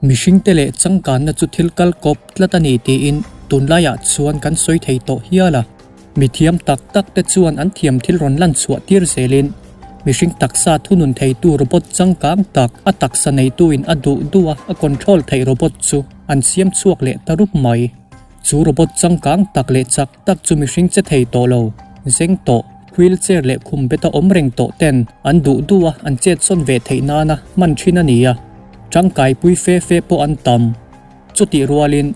Mihringte leh changkanna chu thil kal kawp tlat a ni tiin tunlaiah chuan kan sawi thei tawh hial a. Mithiam tak tak te chuan an thiam thil rawn lan chhuah tir zelin mihring taksa thunun theitu robot changkang tak a taksa neituin a duh duh a a control theih robot chu an siam chhuak leh ta rup mai. Chu robot changkang tak leh chak tak chu mihring che thei tawh lo, zeng tawh, wheel chair leh khum beta awm reng tawh ten an duh duh a an chet sawn ve theih nana hman thin a ni a, tangkai pui fe fe pawh an tam. Chutih rualin,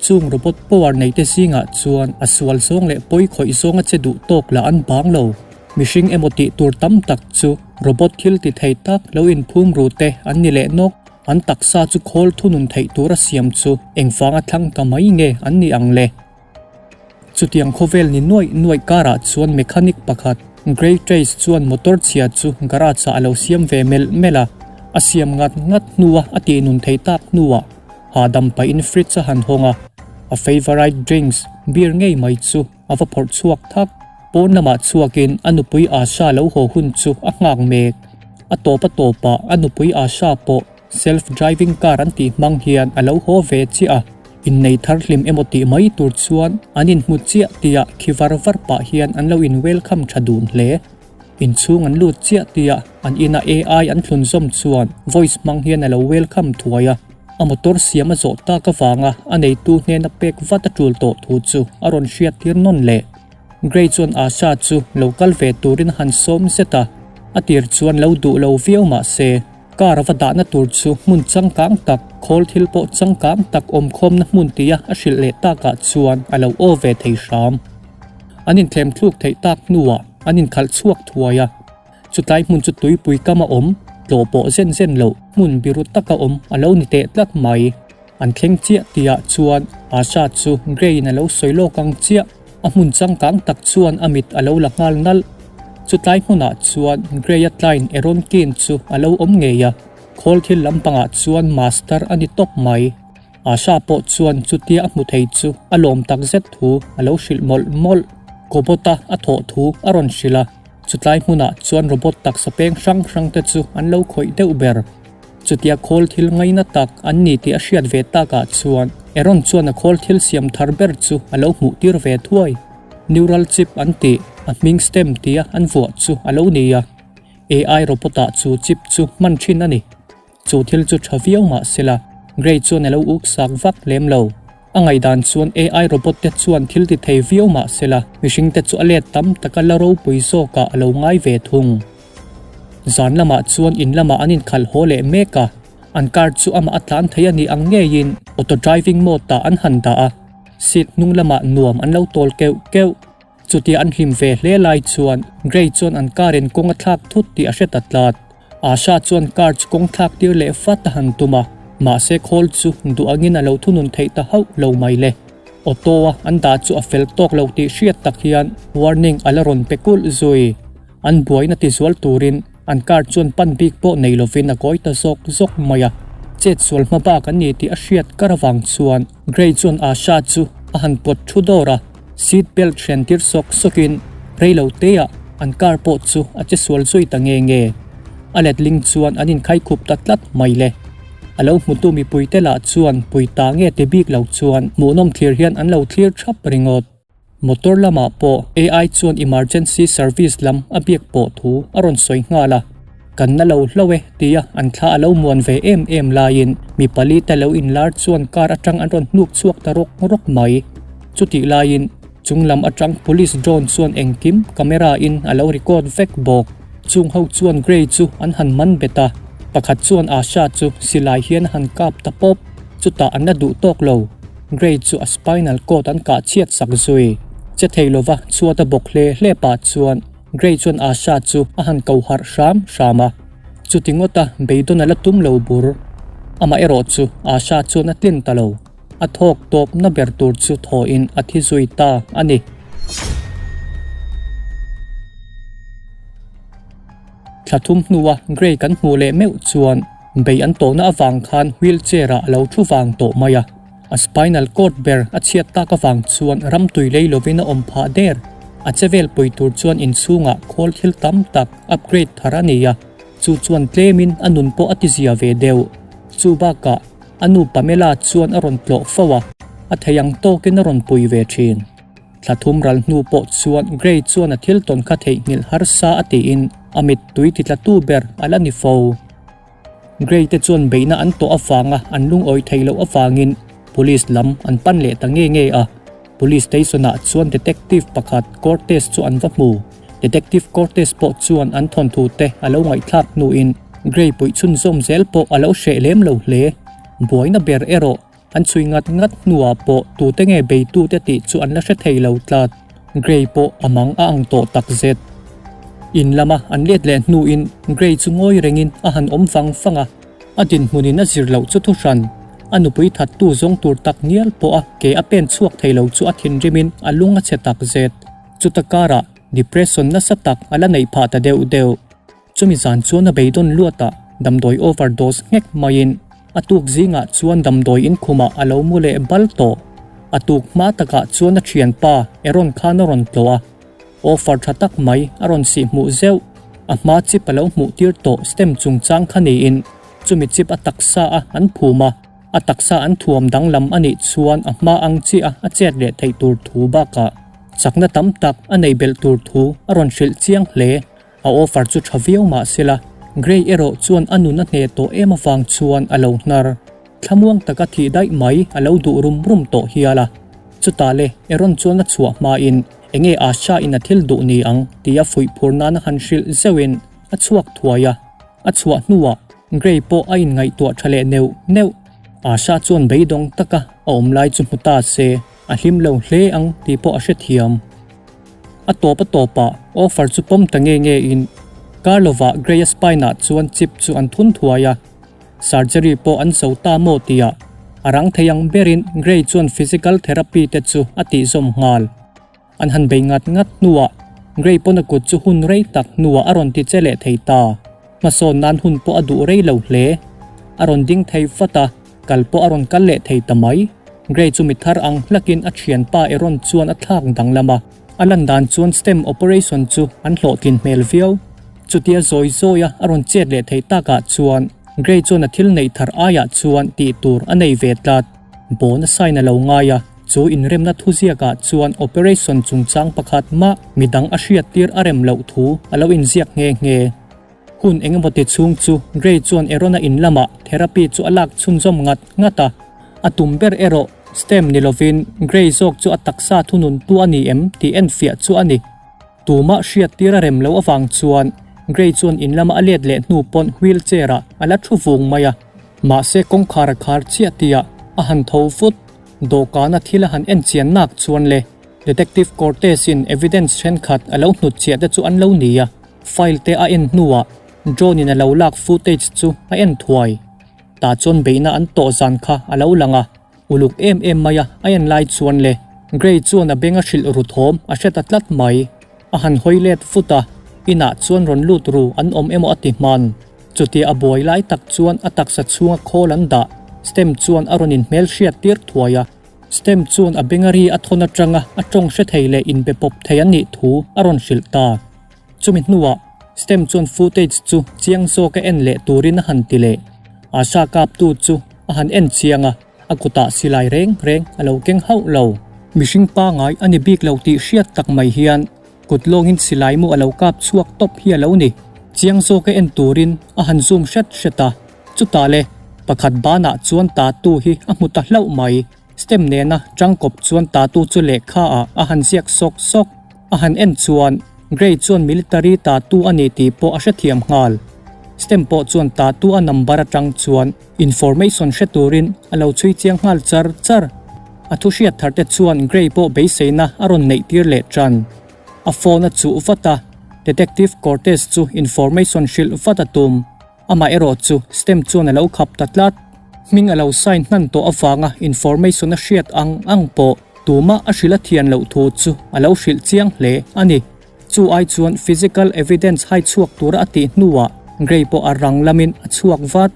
chung robot power nei te zingah chuan a sual zawng leh pawi khawih zawnga che duh tawk lah an bang lo. Mihring emaw tih tur tam tak chu robot thil ti thei tak lo inphum ru te an ni leh nawk. An taksa chu khawl thunun theih tura siam chu engvanga thlang ta mai nge an ni ang le? Chutiang khawvel ni nuaih nuaih karah chuan mechanic pakhat, Grey Trace chuan motor chhia chu garage ah a lo siam ve melh melh a, a siam ngat ngat hnua a tihnun thei tak hnuah hahdam pahin fridge a han hawng a, a favourite drinks, beer ngei mai chu a va phawrh chhuak thak. Pawn lamah chhuakin a nupui Asha lo haw hun chu a nghak mek. A tawp a tawpah a nupui Asha pawh self driving car an tih hmang hian a lo haw ve chiah a, innei thar hlim emaw tih mai tur chuan an inhmu chiah tia khi var var pah hian an lo in welcome tha dun hle. Inchhung an lut chiah tia an ina AI an thlun zawm chuan voice hmang hian a lo welcome thuai a, a motor siam a zawh tak avanga a neitu hnena pek vat a tul tawh thu chu a rawn hriat tir nawn leh. Grey chuan Asha chu lo kal ve turin a han sawm zet a, a tir chuan lo duh lo viau mah se, car a va dahna tur chu hmun changkang tak, khawl thil pawh changkang tak awmkhawmna hmun tia a hrilh leh takah chuan a lo aw ve thei hram. An inthlem thluk theih tak hnuah an inkhalh chhuak thuai a, chutlai hmun chu tuipui kam a awm, tlawh pawh zen zen loh hmun biru taka awm a lo ni teh tlat mai. An thleng chiah tihah chuan Asha chu Grey-in a lo sawi lawk ang chiah, a hmun changkang tak chuan a mit a lo la nghal nalh. Chutlai hmunah chuan Grey-a tlain Aaron Keane chu a lo awm ngei a, khawl thil lampangah chuan master a ni tawp mai. Asha pawh chuan chutia a hmu thei chu a lawm tak zet thu a lo hrilh mawlh mawlh. Kobot-a a thawh thu a rawn hrilh a, chutlai hmunah chuan robot taksa peng hrang hrang te chu an lo khawih deuh ber. Chutia khawl thil ngaina tak an ni tih a hriat ve takah chuan Aaron chuan a khawl thil siam thar ber chu a lo hmuh tir ve thuai. Neural chip an tih, a hming stem tia an vuah chu a lo ni a. AI robot-ah chu chip chu hman thin a ni. Chu thil chu tha viau mah sela, Gray chuan a lo uk sak vak lem lo. A ngaihdan chuan AI robot te chuan thil ti thei viau mah sela, mihring te chu a let tam taka la ropui zawkah a lo ngai ve thung. Zan lamah chuan in lamah an inkhalh haw leh mek a, an car chu amah a tlan thei a nih ang ngeiin auto driving mode ah an han dah a, seat hnung lamah nuam an lo tawl keuh keuh. Chutia an hlim ve hle lai chuan Gray chuan an car in kawng a thlak thut tih a hre ta tlat. Asha chuan car chu kawng thlak tir leh vat a han tum a, mahse khawl chu duh angin a lo thunun theih ta hauh lo mai le. Auto a an dah chu a fel tawk lo tih hriat tak hian warning a la rawn pe kulh zui. An buaina tizual turin an car chuan pan bik pawh nei lovin a kawi ta zawk zawk mai a. Chet sual hma bak an ni tih a hriat kar avang chuan Gray chuan Asha chu a han pawt thu dawr a, seat belt hren tir sawk sawkin rei lo teah an car pawh chu a che sual zui ta nge nge. A letling chuan an inkhai khup ta tlat mai le. A lo hmutu mipuite lah chuan pui ta nge ti bik lo chuan hmuhnawm thlir hian an lo thlir thap ringawt. Motor lamah pawh AI chuan emergency service lam a biak pawh thu a rawn sawi nghal a, kan na lo hlo e tia an thla a lo muan ve em em laiin mi pali te lo inlar chuan car atang an rawn hnuk chhuak ta rawk rawk mai. Chutih laiin chung lam atang police drone chuan engkim camera in a lo record vek bawk. Chung ho chuan Gray chu an han man bet a, pakhat chuan Asha chu silai hian a han kap ta pawp, chutah an la duh tawk lo. Gray chu a spinal cord an kah chhiat sak zui. Che thei lova chhuat a bawk hle hle pah chuan Gray chuan Asha chu a han ko harh hram hram a. Chuti ngawta beidawn a la tum lo bur. Amaherawh chu Asha chuan a tlin ta lo. A thawk tawp na ber tur chu thawhin a thi zui ta a ni. Thla thum hnua Gray kan hmuh leh meuh chuan bei an tawhna avang khan wheelchair ah a lo thu vang tawh mai a. A spinal cord ber a chhiat tak avang chuan ram tui lei lovin a awm phah der. A che vel pui tur chuan inchhungah khawl thil tam tak upgrade thar a nei a, chu chuan tlemin a nun pawh a tizia ve deuh. Chu bakah. A nu Pamela chuan a rawn tlawh fo a, a thei ang tawkin a rawn pui ve thin. Thla thum ral hnu pawh chuan Gray chuan a thil tawn kha theihnghilh harsa a tiin a mittui titlatu ber a la ni fo. Gray te chuan beihna an tawh avanga an lungawi thei loh avangin Police lam an pan leh ta nge nge a. Police station ah chuan Detective pakhat Cortez chu an va hmu. Detective Cortez pawh chuan an thawnthu te a lo ngaihthlak hnuin Gray puih chhunzawm zel pawh a lo hreh lem lo hle. Buaina ber erawh an chhui ngat ngat hnuah pawh tute nge beitute tih chu an la hre thei lo tlat. Gray pawh a mang a ang tawh takzet. In lama an let leh hnuin Gray chu ngawi rengin a han awm vang vang a. A dinhmunin a zir loh chu thuhran, a nupui thattu zawng tur tak ngial pawh a ke a pen chhuak thei lo chu a thinrimin a lung a chhe takzet. Chuta karah depression nasa tak a la neih phah ta deuh deuh. Chumi zan chuan a beidawn luatah damdawi overdose nghek maiin a tuk zingah chuan damdawi inkhumah a lo mu leh bal tawh. A tuk hma takah chuan a thianpa Aaron khan a rawn tlawh a, offer tha tak mai a rawn sih hmuh zeuh. A hma chip a lo hmuh tir tawh stem chungchang kha niin chumi chip a taksa a an phum a, a taksa an thuam danglam a nih chuan a hma ang chiah a chet leh theih tur thu bakah chakna tam tak a nei belh tur thu a rawn hrilh chiang hle. A offer chu tha viau mah sela, Grey erawh chuan a nun a hneh tawh em avang chuan a lo hnar. Thlamuang taka thih daih mai a lo duh rum rum tawh hial a. Chutah le, Aaron chuan a chhuah hmain enge Asha in a thil duh ni ang tia fuih phur nan a han hrilh zeuhin a chhuak thuai a. A chhuah hnuah Grey pawh a inngaihtuah tha leh neuh neuh. Asha chuan beidawng taka a awm lai chu hmu ta se, a hlim lo hle ang tih pawh a hrethiam. A tawp a tawpah offer chu pawm ta nge nge in kar lovah Grey-a spine ah chuan chip chu an thun thuai a, surgery pawh an zo ta maw tihah a rang thei ang berin Grey chuan physical therapy te chu a tih zawm nghal. An han bei ngat ngat hnuah Grey pawn a kut chu hun rei tak hnuah a rawn ti che leh thei ta. Hmasawn nan hun pawh a duh rei lo hle. A rawn ding thei vat a, kal pawh a rawn kal leh thei ta mai. Grey chu mi thar ang hlakin a thianpa Aaron chuan a thlak danglam a. A lan dan chuan stem operation chu an hlawhtlin hmel viau. Chutia zawi zawia a rawn chet leh theih takah chuan Grey chuan a thil neih thar aiah chuan tih tur a nei ve tlat. Bawna sign a lo ngai a, chu inremna thuziakah chuan operation chungchang pakhat mah midang a hriattir a rem loh thu a lo inziak nghe nghe. Hun engemaw ti chhung chu Grey chuan Aaron-a in lamah therapy chu a lak chhunzawm ngat ngat a. A tum ber erawh stem ni lovin Grey zawk chu a taksa thununtu a ni em tih enfiah chu a ni. Tumah hriattir a rem loh avang chuan Grey chuan in lama a let leh hnu pawn wheelchair ah a la thu vung mai a. Mahse kawngkhar a khar chiah tihah a han tho vut. Dawhkana thil a han enchian nak chuan le Detective Cortez-in evidence thenkhat a lo hnutchhiah te chu an lo ni a. File te a en hnuah drone in a lo lak footage chu a en thuai. Tah chuan beihna an tawh zan kha a lo lang a, uluk em em mai a a en lai chuan le Grey chuan a beng a hrilh ru thawm a hre ta tlat mai. A han hawi let vut a, inah chuan rawn lut ru an awm emaw a ti hman. Chutia a buai lai tak chuan a taksa chhunga khawl an dah stem chuan a rawn inhmel hriat tir thuai a. Stem chuan a benga ri a thawn atanga a tawng hre thei leh inbe pawp thei an nih thu a rawn hrilh ta. Chumi hnuah Stem chuan footage chu chiang zawka en leh turin a han ti leh. Asha kaptu chu a han en chiang a, a kutah silai reng reng a lo keng hauh lo. Mihring pangai a ni bik lo tih hriat tak mai hian kut lawngin silai mu a lo kap chhuak tawp hi a lo ni. Chiang zawka en turin a han zoom hret hret a, chutah le pakhat banah chuan tatu hi a hmu ta hlauh mai. Stem nena tangkawp chuan tatu chu lehkha ah a han ziak sawk sawk. A han en chuan Grey chuan military tatu a ni tih pawh a hrethiam nghal. Stem pawh chuan tatu a number atang chuan information hre turin a lo chhui chiang nghal char char. A thu hriat thar te chuan Grey pawh beiseina a rawn neih tir leh tan. A phone a chuh vat a, Detective Cortez chu information hrilh vat a tum. Amah erawh chu stem chuan a lo khap ta tlat. Hming a lo sign hnan tawh avanga information a hriat ang ang pawh tumah a hrilh a thian loh thu chu a lo hrilh chiang hle a ni. Chu ai chuan physical evidence hai chhuak tura a tih hnuah Grey pawh a rang lamin a chhuak vat.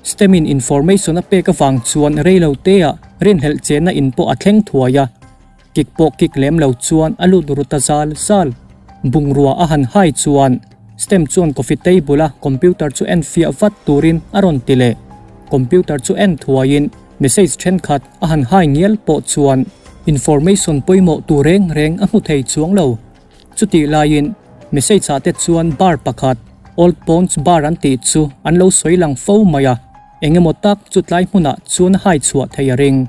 Stem in information a pek avang chuan reilo teah rinhlelh chenna in pawh a thleng thuai a. Kik pawh kik lem lo chuan a lut ru ta zal zal. Bungrua a han hai chuan Stem chuan coffee table a computer chu en fiah vat turin a rawn ti leh. Computer chu en thuaiin message thenkhat a han hai ngial pawh chuan information pawimawh tur reng reng a hmu thei chuang lo. Chutih laiin message ah te chuan bar pakhat Old Ponds Bar an tih chu an lo sawi lang fo mai a, eng emaw tak chu tlai hmunah chuan a hai chhuah thei a ring.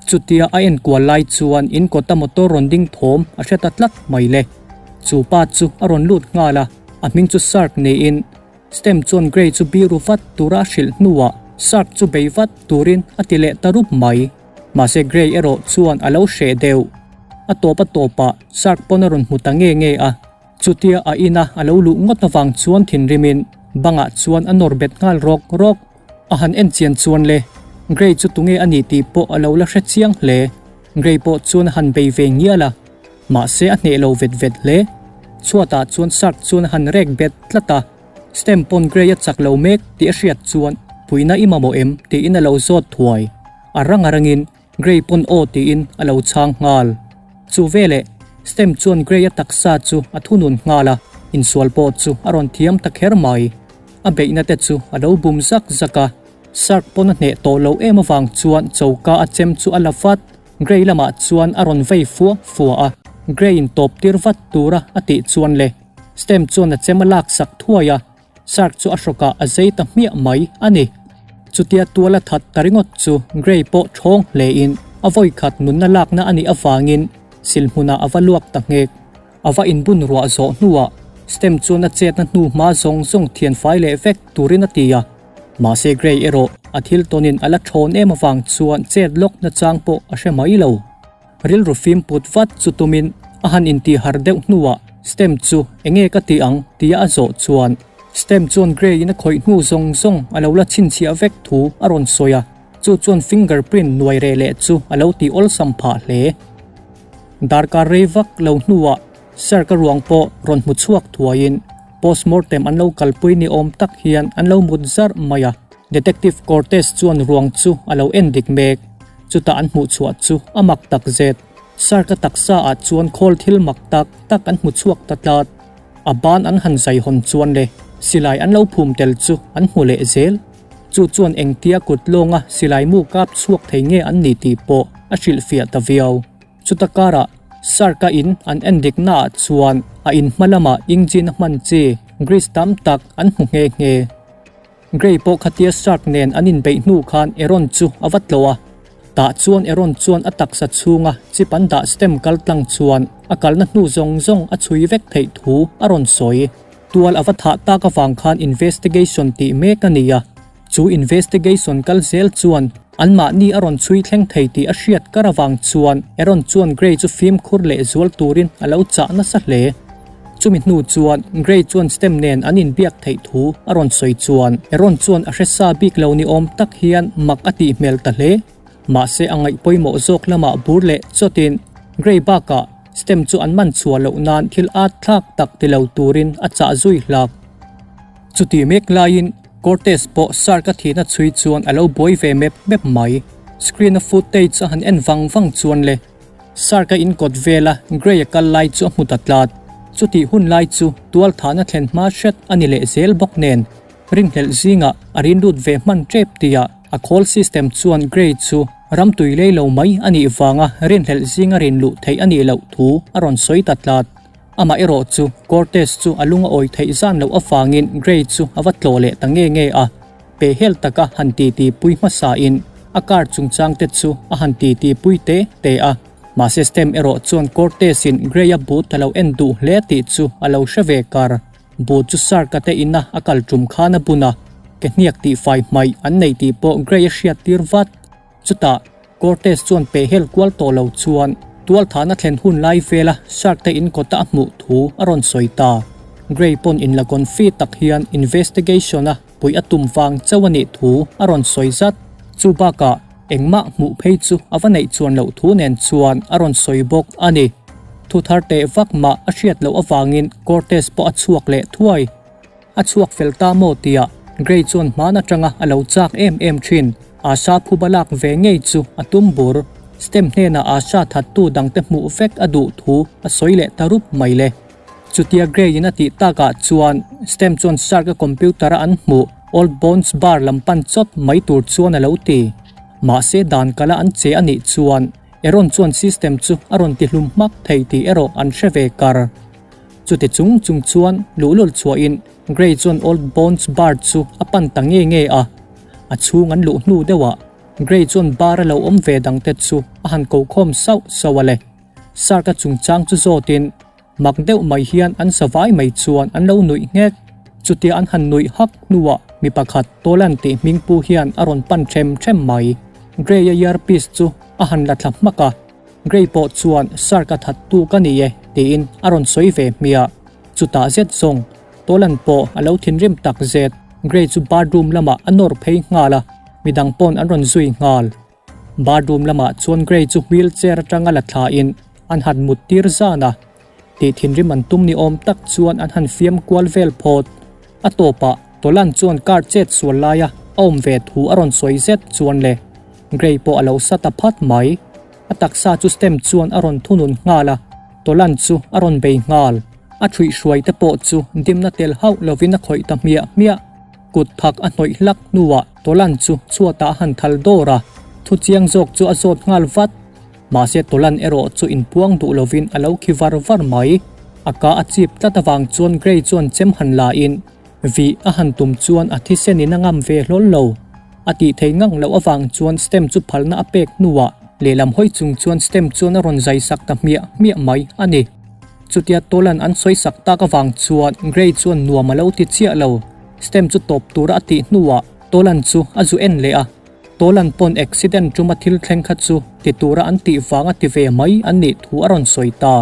Chutia a enkual lai chuan in kawta motor rawn ding thawm a hre ta tlat mai le. Chu pa chu a rawn lut nghal a, a hming chu Sark niin Stem chuan Grey chu biru vat tura a hrilh hnuah Sark chu bei vat turin a ti leh ta rup mai. Mahse Grey erawh chuan a lo hreh deuh. A tawp a tawpah Sark pawn a rawn hmu ta nge nge a. Chutia a ina a lo luh ngawt avang chuan thinrimin bangah chuan a nawr bet nghal rawk rawk. A han en chian chuan le, Grey chu tunge a nih tih pawh a lo la hre chiang hle. Grey pawh chuan a han bei ve ngial a, mahse a hneh lo vet vet hle. Chhuatah chuan Sark chuan a han rek bet tlat a, Stem pawn Grey a chak lo mek tih a hriat chuan puihna i mamawh em tiin a lo zawt thuai. A rang a rangin Grey pawn aw tiin a lo chhang nghal. Chu veleh Stem chuan Grey a taksa chu a thunun nghal a, insual pawh chu a rawn thiam ta kher mai. A beihna te chu a lo bum zak zak a, Sark pawn a hneh tawh loh em avang chuan choka a chem chu a la vat. Grey lamah chuan a rawn vei fua fua a, Grey in tawp tir vat tura a tih chuan le Stem chuan a chem a lak sak thuai a, Sark chu a hrawkah a zei ta hmiah mai a ni. Chutia tual a that ta ringawt chu Grey pawh thawng hle in a vawikhat nunna lakna a nih avangin silhmunah a va luak ta nghek. A va inbun ruah zawh hnuah Stem chuan a chetna hnu hma zawng zawng thian fai leh vek turin a ti a. Mahse Grey erawh a thil tawnin a la thawn em avang chuan chet lawk nachang pawh a hre mai lo. Rilru fim put vat chu tumin a han intih har deuh hnuah Stem chu enge ka tih ang tia a zawh chuan Stem chuan Grey in a khawih hnu zawng zawng a lo la chhinchhiah vek thu a rawn sawi a, chu chuan finger print nuai reh leh chu a lo tih awlsam phah hle. Darkar rei vak lo hnuah Sark-a ruang pawh rawn hmu chhuak thuaiin postmortem an lo kalpui ni awm tak hian an lo mut zarh mai a. Detective Cortez chuan ruang chu a lo en dik mek. Chutah an hmuh chhuah chu a mak tak zet. Sark-a taksa ah chuan khawl thil mak tak tak an hmu chhuak ta tlat. A ban an han zai hawn chuan le silai an lo phum tel chu an hmu leh zel. Chu chuan engtia kut lawnga silai mu kap chhuak thei nge an ni tih pawh a hrilhfiah ta viau. Chuta karah Sark-a in an en diknaah chuan a in hma lamah engine a hman chi grease tam tak an hmu nghe nghe. Grey pawh khatia Sark nen an inbeih hnu khan Aaron chu a va tlawh a. Tah chuan Aaron chuan a taksa chhunga chip an dah stem kal tlang chuan a kalna hnu zawng zawng a chhui vek theih thu a rawn sawi. Tual a va thah tak avang khan investigation tih mek a ni a, chu investigation kal zel chuan anmahni a rawn chhui thleng thei tih a hriat kar avang chuan Aaron chuan Grey chu fimkhur leh zual turin a lo chah nasa hle. Chumi hnu chuan Grey chuan Stem nen an inbiak theih thu a rawn sawi chuan Aaron chuan a hre sa bik lo ni awm tak hian mak a tih hmel ta hle. Mahse a ngaih pawimawh zawk lamah bur leh chawtin Grey bakah Stem chu an man chhuah loh nan thil at thlak tak ti lo turin a chah zui hlak. Chuti mek laiin Cortez pawh Sark a thihna chhui chuan a lo buai ve mep mep mai. Screen a footage a han en vang vang chuan le Sark a inkawt vela Grey a kal lai chu a hmu ta tlat. Chutih hun lai chu tual thahna thlen hma hret a ni leh zel bawk nen rinhlelh zingah a rin lut ve hman tep tia A call system chuan Grey chu ram tui lei lo mai a nih vanga rinhlelh zinga rin luh theih a nih loh thu a rawn sawi ta tlat. Amah erawh chu Cortez chu a lung a awi theih zan loh avangin Grey chu a va tlawh leh ta nge nge a. Pehhel taka han titi pui hmasain a car chungchang te chu a han titi pui te te a. Mahse Stem erawh chuan Cortez-in Grey-a boot a lo en duh hle tih chu a lo hre ve kar. Boot chu Sark-a te ina a kal tum khan a bun a, ke hniak tihfai hmaih an nei tih pawh Grey a hriat tir vat. Chutah, Cortez chuan pehhel kual tawh lo chuan tualthahna thlen hun lai vela Sark te in kawta a hmuh thu a rawn sawi ta. Grey pawn inla confi tak hian investigation-a puih a tum vang chauh a nih thu a rawn sawi zat. Chu bakah, engmah hmuh phei chu a va neih chuan loh thu nen chuan a rawn sawi bawk a ni. Thu thar teh vak mah a hriat loh avangin Cortez pawh a chhuak leh thuai. A chhuak fel ta maw tia Grey chuan hman atanga a lo chak em em thin. Asha phuba lak ve ngei chu a tum bur. Stem hnenah Asha thattu dangte hmuh vek a duh thu a sawi leh ta rup mai le. Chutia Grey in a tih takah chuan Stem chuan Sark-a computer a an hmuh. Old Bones Bar lam pan chawt mai tur chuan a lo ti. Mahse dan kala an che a nih chuan Aaron chuan system chu a rawn ti hlum hmak thei tih erawh an hre ve kar. Chuti chung chung chuan luhlul chhuahin Grey chuan Old Bones Bar chu a pan ta nge nge a. A chhung an luh hnu deuhah Grey chuan bar a lo awm ve dangte chu a han ko khawm sauh sauh a le. Sark-a chungchang chu zawtin Mak deuh mai hian an savai mai chuan an lo nuih nghek. Chutia an han nuih hak hnuah mi pakhat Tolan tih hming pu hian a rawn pan ṭhem ṭhem mai. Grey-a earpiece chu a han la thla hmak a, Grey pawh chuan Sark a that tu ka ni e tiin a rawn sawi ve hmiah. Chutah zet zawng Tolan pawh a lo thinrim tak zet. Grey chu bathroom lamah a nawr phei nghal a, midang pawn an rawn zui nghal. Bathroom lamah chuan Grey chu wheel chair atanga la thla in an han mut tir zan a, tih thinrim an tum ni awm tak chuan an han fiam kual vel phawt. A tawpah Tolan chuan car chet sual laia a awm ve thu a rawn sawi zet chuan le Grey pawh a lo sa ta phat mai. A taksa chu stem chuan a rawn thunun nghal a, Tolan chu a rawn bei nghal. A ṭhuihhruai te pawh chu dimna tel hauh lovin a khawih ta hmiah hmiah. Kut thak a hnawih hlak hnuah Tolan chu chhuatah a han thal dawr a, thu chiang zawk chu a zawt nghal vat. Mahse Tolan erawh chu inpuang duh lovin a lo khi var var mai. A ka a chip tlat avang chuan Grey chuan chem han la in vih a han tum chuan a thisen in a ngam ve hlawl lo. A tih thei ngang loh avang chuan stem chu phalna a pek hnuah lehlam hawi chung chuan stem chuan a rawn zai sak ta hmiah hmiah mai a ni. Chutia Tolan an sawi sak tak avang chuan Grey chuan nuam a lo ti chiah lo. Stem chu tawp tura a tih hnuah Tolan chu a zu en leh a. Tolan pawn accident tuma thil thleng kha chu ti tura an tih vang a ti ve mai an nih thu a rawn sawi ta.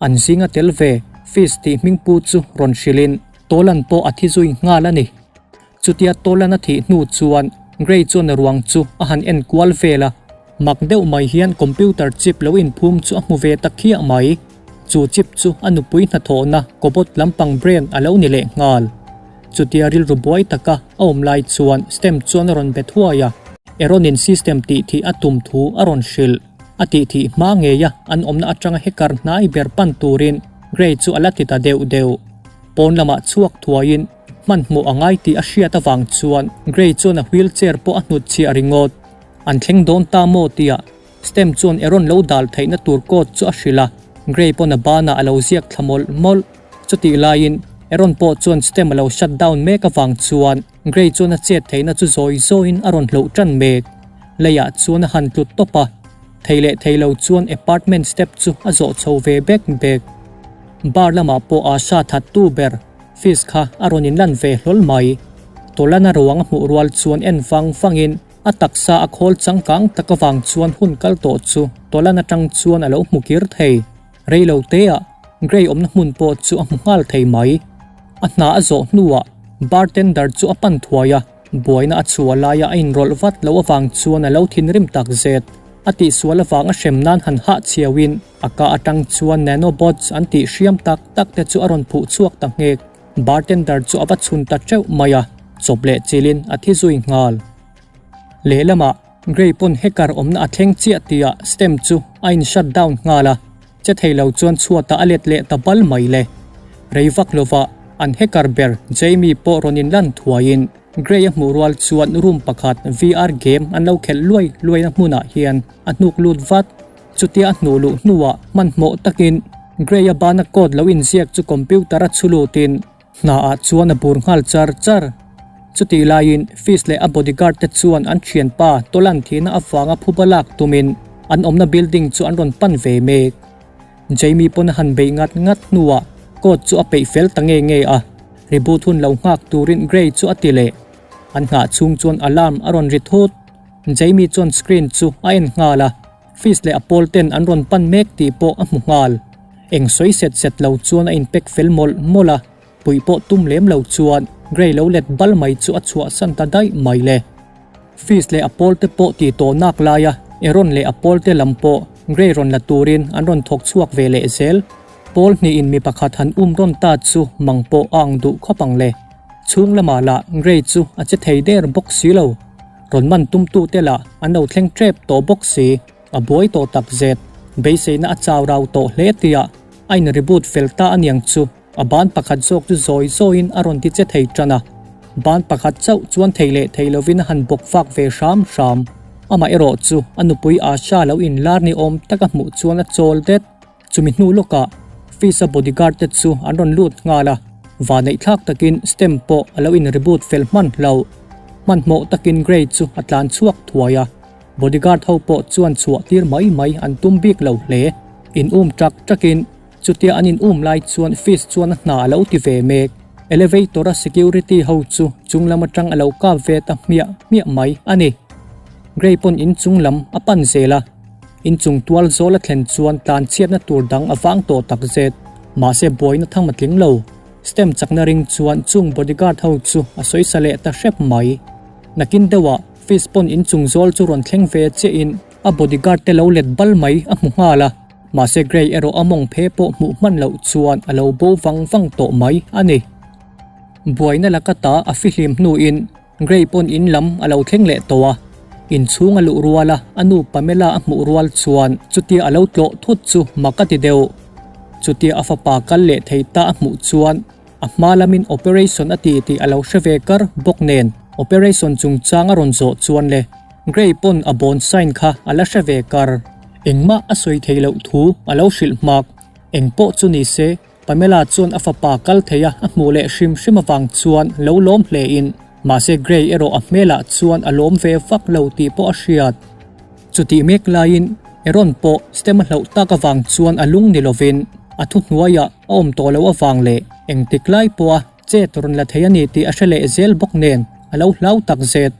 An zinga tel ve Fizz tih hmingpu chu rawn hrilhin Tolan pawh a thi zui nghal a ni. Chutia Tolan a thih hnu chuan Grey chuan a ruang chu a han en kual vel a, mak deuh mai hian computer chip lo inphum chu a hmu ve ta khiah mai. Chu chip chu a nupui hnathawhna cobot lampang brand a lo ni leh nghal. Chutia rilru buai taka a awm lai chuan Stem chuan a rawn be thuai a, Aaron-in system tih thih a tum thu a rawn hrilh. A tih thih hma ngeia an awmna atanga hacker hnai ber pan turin Grey chu a la ti ta deuh deuh. Pawn lamah chhuak thuaiin Hmanhmawh a ngai tih a hriat avang chuan Grey chuan a wheel chair pawh a hnut chhiah ringawt. An thleng dawn ta maw tia Stem chuan Aaron lo dal theihna tur code chu a hrilh a, Grey pawn a banah a lo ziak thla mawlh mawlh. Chutih laiin Aaron pawh chuan Stem a lo shut down mek avang chuan Grey chuan a chet theihna chu zawi zawiin a rawn hloh tan mek. Leiah chuan a han tlut tawp a, thei leh thei lo chuan apartment step chu a zawh chho ve bek bek. Bar lamah pawh Asha thattu ber Fish kha a rawn inlan ve hlawl mai. Tawlana ruang a hmuh rual chuan en vang vangin a taksa a khawl changkang tak avang chuan hun kal tawh chu Tawlan atang chuan a lo hmu kir thei. Rei lo teah Grey awmna hmun pawh chu a hmu nghal thei mai. A hna a zawh hnuah bartender chu a pan thuai a. Buaina a chhuah laia a inrawlh vat loh avang chuan a lo thinrim tak zet. A tihsual avang a hrem nan han hah chhiauin a ka atang chuan nanobots an tih hriam tak tak te chu a rawn phuh chhuak ta nghek. Bartender chu a va chhun ta teuh mai a, chawp leh chilhin a thi zui nghal. Lehlamah Grey pawn hacker awmna a thleng chiah tihah stem chu a in shut down nghal a. Che thei lo chuan chhuatah a let leh ta bal mai le. Rei vak lovah an hacker ber Jamie pawh rawn inlan thuaiin Grey a hmuh rual chuan room pakhat VR game an lo khelh luai luaina hmunah hian a hnuk lut vat. Chutia a hnuh luh hnuah hmanhmawh takin Grey a bana code lo inziak chu computer a chhu lutin Hna ah chuan a bur nghal char char. Chutih laiin Fish leh a bodyguard te chuan an thianpa Tolan thihna avanga phuba lak tumin an awmna building chu an rawn pan ve mek. Jamie pawn a han beih ngat ngat hnuah coat chu a peih fel ta nge nge a, reboot hun lo nghak turin Grey chu a ti leh. An nghah chhung chuan alarm a rawn ri thut. Jamie chuan screen chu a en nghal a. Fish leh a pawl ten an rawn pan mek tih pawh a hmu nghal. Eng sawi set set lo chuan a inpek fel mawlh mawlh a, puih pawh tum lem lo chuan Grey lo let bal mai chu a chhuahsan ta daih mai le. Fish leh a pawl te pawh tih tawh nak laia Aaron leh a pawl te lam pawh Grey rawn la turin an rawn thawk chhuak ve leh zel. Pawl hnihin mi pakhat han um rawn ta chu mang pawh a ang duh khawp ang le. Chhung lamah lah Grey chu a che thei der bawk si lo. Rawn man tumtute lah an lo thleng tep tawh bawk si, a buai tawh tak zet. Beiseina a chau rau tawh hle tia a in reboot fel ta aniang chu a ban pakhat zawk chu zawi zawiin a rawn ti che thei tan a. Ban pakhat chauh chuan thei leh thei lovin a han bawk fak ve hram hram. Amah erawh chu a nupui Asha lo inlar ni awm taka hmuh chuan a chawl det. Chumi hnu lawkah Fisa bodyguard te chu an rawn lut nghal a, vanneih thlak takin Stem pawh a lo in reboot fel hman hlo. Hmanhmawh takin Grey chu a tlan chhuak thuai a, bodyguard ho pawh chuan chhuah tir mai mai an tum bik lo hle. In um tak takin chutia an in um lai chuan Fis chuan a hna a lo ti ve mek. Elevator a security ho chu chung lam atang a lo kap ve ta hmiah hmiah mai a ni. Grey pawn in chung lam a pan zel a. Inchung tual zawl a thlen chuan tlan chhiatna tur dang a vang tawh tak zet. Mahse buaina thang a tling lo. Stem chakna ring chuan chung bodyguard ho chu a sawisa leh ta hrep mai. Nakin deuhah Fist pawn inchung zawl chu rawn thleng ve chiahin a bodyguard te lo let bal mai a hmu nghal a. Mahse Grey erawh a mawng phe pawh hmuh hman loh chuan a lo bo vang vang tawh mai a ni. Buaina laka ta a fihlim hnuin Grey pawn in lam a lo thleng leh tawh a, inchhung a luh rual a, a nu Pamela a hmuh rual chuan chutia a lo tlawh thut chu mak a ti deuh. Chutia a fapa kal leh thei ta a hmuh chuan a hma lamin operation a ti tih a lo hre ve kar bawk nen operation chungchang a rawn zawh chuan le Grey pawn a bond sign kha a la hre ve kar. Engmah a sawi thei loh thu a lo hrilh hmak. Engpawh chu ni se Pamela chuan a fapa kal thei a a hmuh leh hrim hrim avang chuan lo lawm hle in, mahse Grey erawh a hmelah chuan a lawm ve vak lo tih pawh a hriat. Chutih mek laiin Aaron pawh stem a hlauh tak avang chuan a lung ni lovin a thuhnuaiah a awm tawh loh avang leh engtik lai pawha chet rawn la thei a ni tih a hre leh zel bawk nen a lo hlau tak zet.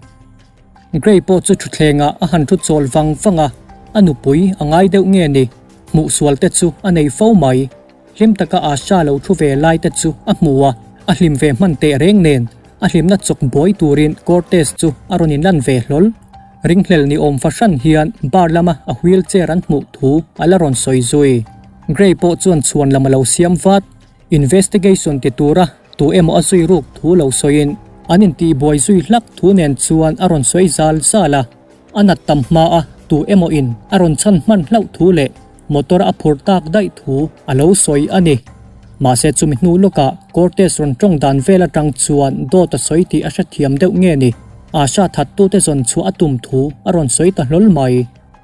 Grey pawh chu thutthlengah a han thu chawl vang vang a, a nupui a ngai deuh nge ni, hmuhsual te chu a nei fo mai. Hlim taka Asha lo thu ve lai te chu a hmu a, a hlim ve hman teh reng nen a hlimna chawk buai turin Cortez chu a rawn inlan ve hlawl. Ringhlel ni awm fahran hian bar lama a wheel chair an hmuh thu a la rawn sawi zui. Grey pawh chuan chhuan lam a lo siam vat. Investigation ti tura tu emaw a zui ruk thu lo sawiin an intihbuai zui hlak thu nen chuan a rawn sawi zal zal a. A nat tam hma a tu emaw in a rawn chhan hman hlauh thu leh motor a phur tak daih thu a lo sawi a ni. Mahse chumi hnu lawkah Cortez rawn tawng dan vel atang chuan dawt a sawi tih a hrethiam deuh nge ni, Asha thattute zawn chhuah a tum thu a rawn sawi ta hlawl mai.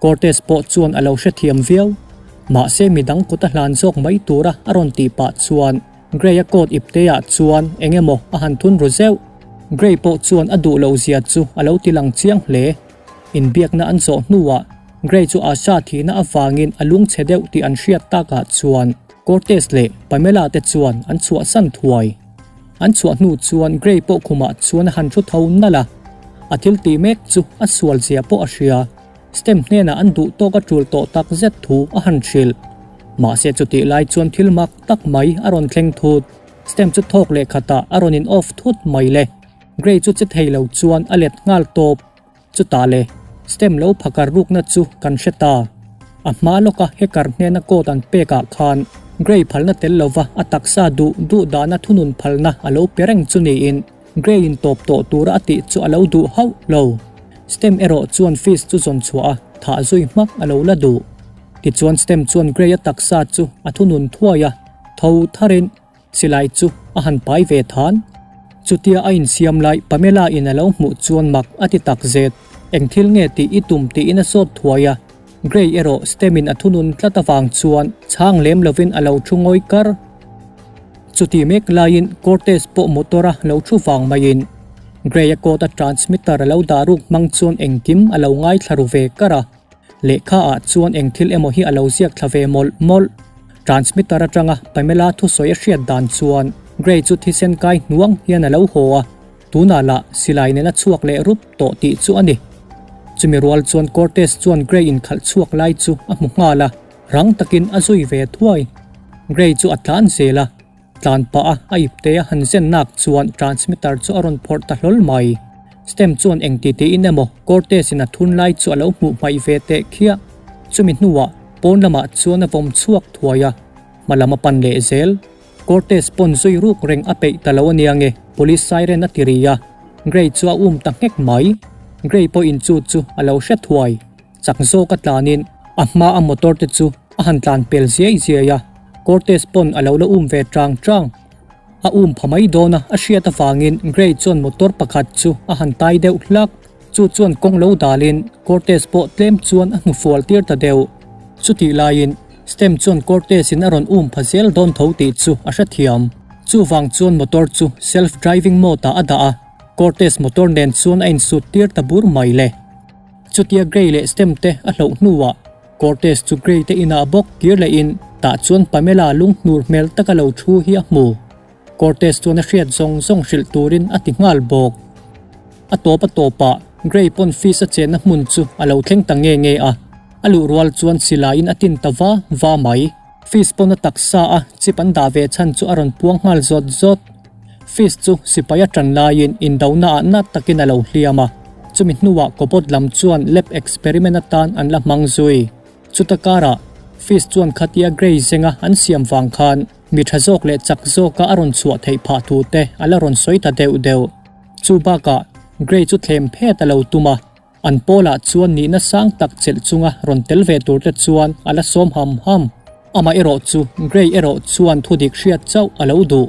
Cortez pawh chuan a lo hrethiam viau. Mahse midang kut a hlan zawk mai tura a rawn tih pah chuan Grey-a coat ipte-ah chuan eng emaw a han thun ru zeuh. Grey pawh chuan a duh loh zia chu a lo ti lang chiang hle. Inbiakna an zawh hnuah Grey chu Asha thihna avangin a lungchhe deuh tih an hriat takah chuan Cortez leh Pamela te chuan an chhuahsan thuai. An chhuah hnu chuan Grey pawh khumah chuan a han thu tho nalh a, a thil tih mek chu a sual zia pawh a hria. Stem hnenah an duh tawk a tul tawh tak zet thu a han hrilh. Mahse chutih lai chuan thil mak tak mai a rawn thleng thut. Stem chu thawk leh khatah a rawn in off thut mai le. Grey chu che thei lo chuan a let nghal tawp. Chutah le, Stem lo phakar rukna chu kan hre ta. A hma lawka hacker hnena code an pekah khan Grey phalna tel lova a taksa duh duh dahna thunun phalna a lo pe reng chu niin Grey in tawp tawh tura a tih chu a lo duh hauh lo. Stem erawh chuan Fizz chu zawn chhuah a, thah zui hmak a lo la duh. Tichuan Stem chuan Grey a taksa chu a thunun thuai a, tho tharin Silai chu a han pai ve than. Chutia a insiam lai Pamela in a lo hmuh chuan mak a ti tak zet. Eng thil nge tih i tum tiin a sawt thuai a. Grey erawh Stem in a thunun tlat avang chuan chhang lem lovin a lo thu ngawi kar. Chuti mek laiin Cortez pawh motor a lo thu vang maiin Grey a coat a transmitter a lo dah ruk hmang chuan engkim a lo ngaithla ru ve kar a. Lehkha ah chuan eng thil emaw hi a lo ziak thla ve mawlh mawlh. Transmitter atanga Pamela thusawi a hriat dan chuan Grey chu thisen kai hnuang hian a lo haw a, tunah lah silai nen a chhuak leh rup tawh tih chu a ni. Chumi rual chuan Cortez chuan Grey inkhalh chhuak lai chu a hmu nghal a, rang takin a zui ve thuai. Grey chu a tlan zel a. Tlan pah a, a ipte a han zen nak chuan transmitter chu a rawn phawrh ta hlawl mai. Stem chuan eng ti tiin emaw Cortez in a thun lai chu a lo hmuh hmaih ve teh khiah. Chumi hnuah pawn lamah chuan a vawm chhuak thuai a, hma lam a pan leh zel. Cortez pawn zui ruk reng a peih ta lo ania nge police siren a ti ri a, Grey chu a um ta nghek mai. Grey pawhin chu chu a lo hre thuai. Chak zawk a tlanin a hma a motor te chu a han tlan pel ziai ziai a, Cortez pawn a lo la um ve tang tang. A um pha mai dawn a, a hriat avangin Gray chuan motor pakhat chu a han tai deuh hlak. Chu chuan kawng lo dalin Cortez pawh tlem chuan a hnufual tir ta deuh. Chutih laiin Stem chuan Cortez in a rawn um pha zel dawn tho tih chu a hrethiam. Chuvang chuan motor chu self driving mode ah a dah a, Cortez motor nen chuan a insut tir ta bur mai le. Chutia Gray leh Stem te a hloh hnuah Cortez chu Gray te inah bawk kir lehin tah chuan Pamela lunghnur hmel taka lo thu hi a hmu. Cortez chuan a hriat zawng zawng hrilh turin a ti nghal bawk. A tawp a tawpah Gray pawn Fizz a chenna hmun chu a lo thleng ta nge nge a, a luh rual chuan silaiin a tin ta va va mai. Fizz pawn a taksa a chip an dah ve chhan chu a rawn puang nghal zawt zawt. Fizz chu sipai a tan laiin indonaah nat takin a lo hliam a, chumi hnuah kawbawt lam chuan lab experiment atan an la hmang zui. Chuta karah Fizz chuan khatia Gray zenga an siam vang khan Mi tha zawk leh chak zawka a rawn chhuah theih phah thu te a la rawn sawi ta deuh deuh. Chu bakah Gray chu thlem phet a lo tum a, an pawlah chuan nihna sang tak chelh chunga rawn tel ve tur te chuan a la sawm ham ham. Amah erawh chu Gray erawh chuan thudik hriat chauh a lo duh.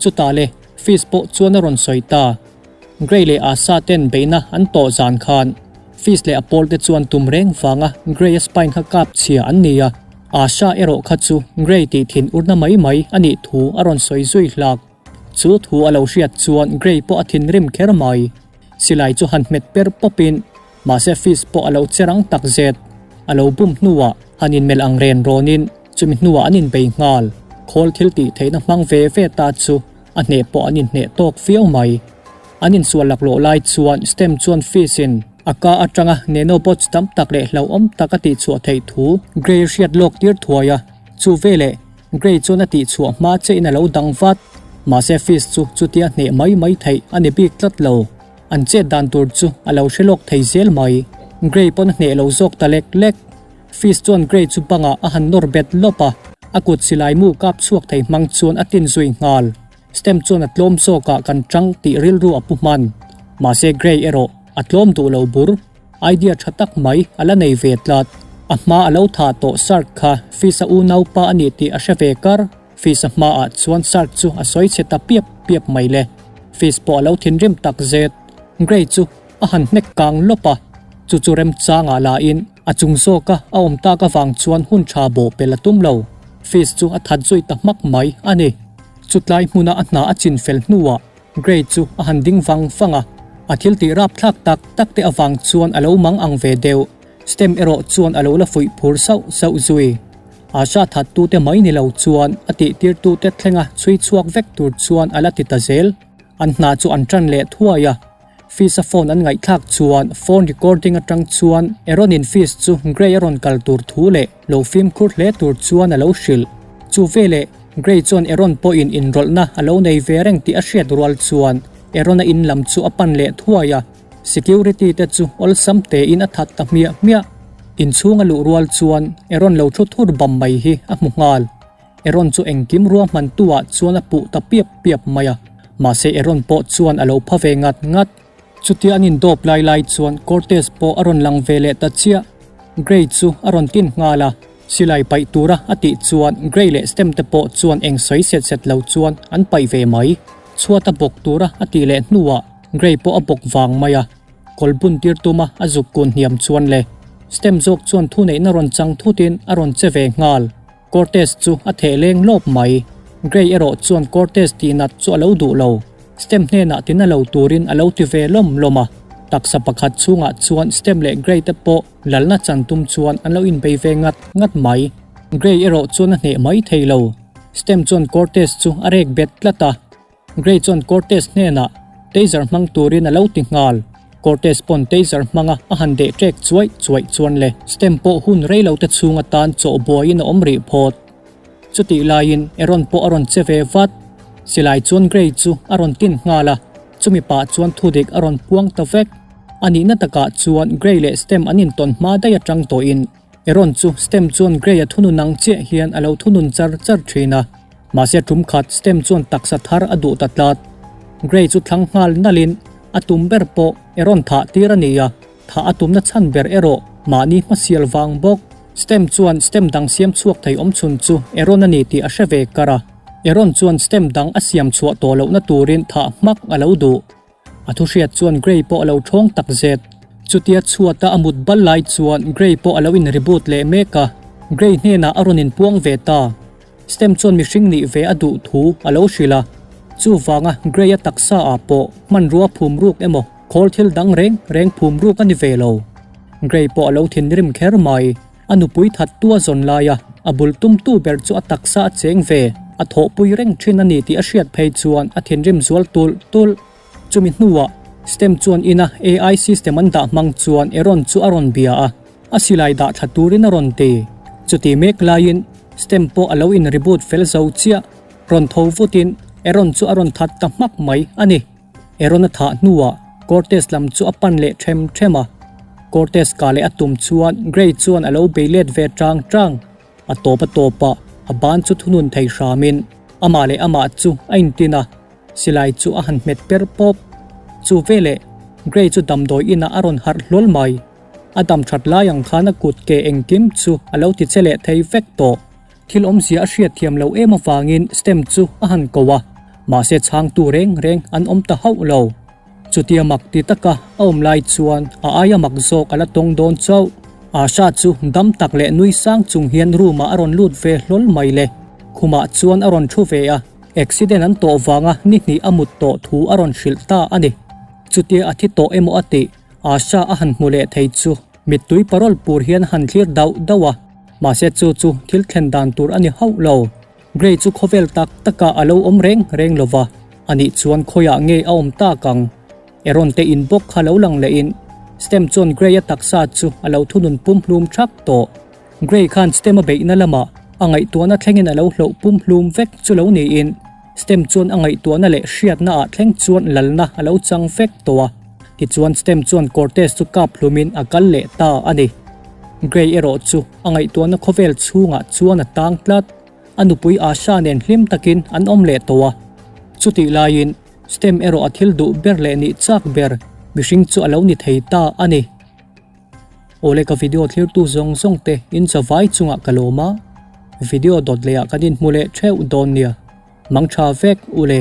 Chutah le Fizz pawh chuan a rawn sawi ta. Gray leh Asa ten beihna an tawh zan khan Fizz leh a pawl te chuan tum reng vanga Gray-a spine kha kap chhia an ni a, Asha erawh kha chu Gray tih thin urna mai mai a nih thu a rawn sawi zui hlak. Chu thu a lo hriat chuan Gray pawh a thinrim kher mai. Silai chu han hmet per pawpin mahse Fizz pawh a lo che rang tak zet. A lo bum hnuah han inmelh ang ren rawnin chumi hnuah an inbei nghal. Khawl thil tih theihna hmang ve ve ta chu A hneh pawh an inhneh tawk viau mai. An insual laklawh lai chuan Stem chuan Fizz in a ka atanga nanobots tam tak leh hlauhawm tak a tihchhuah theih thu Gray hriat lawk tir thuai a. Chu veleh Gray chuan a tihchhuah hma che in a lo dang vat. Mahse Fizz chu chutia hneh mai mai theih a ni bik tlat lo. An chet dan tur chu a lo hre lawk thei zel mai. Gray pawn a hneh lo zawk ta lek lek. Fizz chuan Gray chu bangah a han nawr bet lawp a, a kut silai mu kap chhuak thei hmang chuan a tin zui nghal. Stem chuan a tlawm zawkah kan chang tih rilru a pu hman. Mahse Gray erawh a tlawm duh lo bur. Idea tha tak mai a la nei ve tlat. A hma a lo thah tawh Sark kha Fizz-a unaupa a ni tih a hre ve kar. Fizz-a hmaah chuan Sark chu a sawi chhe ta piap piap mai le. Fizz pawh a lo thinrim tak zet. Gray chu a han hnek kang lawp a, chu chu remchangah lahin a chung zawka a awm tak avang chuan hun tha bawh pel a tum lo. Fizz chu a that zui ta hmak mai a ni. Chutlai hmuna a hna a chin fel hnuah Gray chu a han ding vang vang a, a thil tih rapthlak tak tak te avang chuan a lo mang ang ve deuh. Stem erawh chuan a lo la fuih phur sauh sauh zui. Asha thattute mai ni lo chuan a tihtirtute thlenga chhui chhuak vek tur chuan a la ti ta zel. An hna chu an tan leh thuai a. Fizz-a phone an ngaihthlak chuan phone recording atang chuan Aaron-in Fizz chu Gray a rawn kal tur thu leh lo fimkhur hle tur chuan a lo hrilh. Chu veleh Gray chuan Aaron pawhin inrawlhna a lo nei ve reng tih a hriat rual chuan Aaron-a in lam chu a pan leh thuai a, security te chu awlsam tein a that ta hmiah hmiah. Inchhung a luh rual chuan Aaron lo thu thur bam mai hi a hmu nghal. Aaron chu engkim ruahmantu ah chuan a puh ta piap piap mai a, mahse Aaron pawh chuan a lo pha ve ngat ngat. Chutia an indawp lai lai chuan Cortez pawh a rawn lang ve leh ta chiah. Gray chu a rawn tin nghal a, silai paih tura a tih chuan Gray leh Stem te pawh chuan eng sawi set set lo chuan an paih ve mai. Chhuat a bawk tura a tih leh hnuah Gray pawh a bawk vang mai a. Kawl bun tir tuma a zuk kun hniam chuan le Stem zawk chuan thuneihna rawn chang thutin a rawn che ve nghal. Cortez chu a theh leng lawp mai. Gray erawh chuan Cortez tih nat chu a lo duh lo. Stem hnenah tina lo turin a lo ti ve lawm lawm a. Taksa pakhat chhungah chuan Stem leh Gray te pawh lalna chan tum chuan an lo inbei ve ngat ngat mai. Gray erawh chuan a hneh mai thei lo. Stem chuan Cortez chu a rek bet tlat a. Gray chuan Cortez hnenah taser hmang turin a lo ti nghal. Cortez pawn taser hmanga a han deh ṭek chuaih chuaih chuan le stem pawh hun rei lo te chhung atan chawh buaiin a awm rih phawt. Chutih laiin Aaron pawh a rawn che ve vat. Silai chuan Gray chu a rawn tin nghal a, chumi pah chuan thudik a rawn puang ta vek. A nihna takah chuan Gray leh stem an intawn hma daih atang tawhin Aaron chu stem chuan Gray-a thunun ang chiah hian a lo thunun char char thin a. Mahse tum khat stem chuan taksa thar a duh ta tlat. Gray chu thlang nghal nalhin a tum ber pawh Aaron thah tir a ni a, thah a tumna chhan ber erawh mahni hmasial vang bawk. Stem chuan stem dang siam chhuak thei awm chhun chu Aaron a ni tih a hre ve kar a. Aaron chuan stem dang a siam chhuah tawh lohna turin thah hmak a lo duh. A thu hriat chuan Grey pawh a lo thawng tak zet. Chutia chhuata a mut bal lai chuan Grey pawh a lo in reboot leh mek a, Grey hnenah a rawn inpuang ve ta. Stem chuan mihring nih ve a duh thu a lo hrilh a, chuvanga Grey-a taksa ah pawh hmanrua phum ruk emaw khawl thil dang reng reng phum ruk a ni ve lo. Grey pawh a lo thinrim kher mai. A nupui thattu a zawn lai a, a bul tumtu ber chu a taksa a cheng ve, a thawhpui reng thin a ni tih a hriat phei chuan a thinrim zual tulh tulh. Chumi hnuah Stem chuan ina AI system an dah hmang chuan Aaron chu a rawn bia a, a silai dah thla turin a rawn ti. Chuti mek laiin Stem pawh a lo in reboot fel zo chiah, rawn tho vutin Aaron chu a rawn that ta hmak mai a ni. Aaron a thah hnuah Cortez lam chu a pan leh them them a, Cortez kah leh a tum chuan Grey chuan a lo bei let ve tang tang. A tawp a tawpah a ban chu thunun thei hramin amah leh amah chu a intin a, silai chu a han hmet per pawp. Chu veleh Grey chu damdawi inah a rawn harh hlawl mai. A dam that lai ang khan a kut ke engkim chu a lo ti che leh thei vek tawh. Thil awmzia a hriat thiam lo em avangin stem chu a han ko a, mahse chhangtu reng reng an awm ta hauh lo. Chutia mak ti taka a awm lai chuan a aia mak zawk a la tawng dawn chauh. Asha chu dam tak leh nui sang chung hian room ah a rawn lut ve hlawl mai le. Khumah chuan a rawn thu ve a, accident an tawh vanga ni hnih a mut tawh thu a rawn hrilh ta a ni. Chutia a thi tawh emaw a tih, Asha a han hmu leh thei chu mittui parawl pur hian a han thlir dauh dauh a. Mahse chu chu thil thlen dan tur a ni hauh lo. Grey chu khawvel tak takah a lo awm reng reng lo va, anih chuan khawiah nge a awm tak ang? Aaron te in bawk kha lo lang lehin Stem chuan Grey-a taksa chu a lo thunun pumhlum thak tawh. Grey khan Stem a beihna lamah a ngaihtuahna thlengin a lo hloh pumhlum vek chu lo niin Stem chuan a ngaihtuahna leh hriatna ah thleng chuan lalna a lo chang vek tawh a. Tichuan Stem chuan Cortez chu kap hlumin a kal leh ta a ni. Grey erawh chu a ngaihtuahna khawvel chhungah chuan a tang tlat. A nupui Asha nen hlim takin an awm leh tawh a. Chutih laiin Stem erawh a thil duh ber leh nih chak ber mihring chu a lo ni thei ta a ni. Awle ka video thlirtu zawng zawng te in chavai chungah ka lawm a, video dawt lehah kan inhmu leh theuh dawn nia. Mangtha vek ule.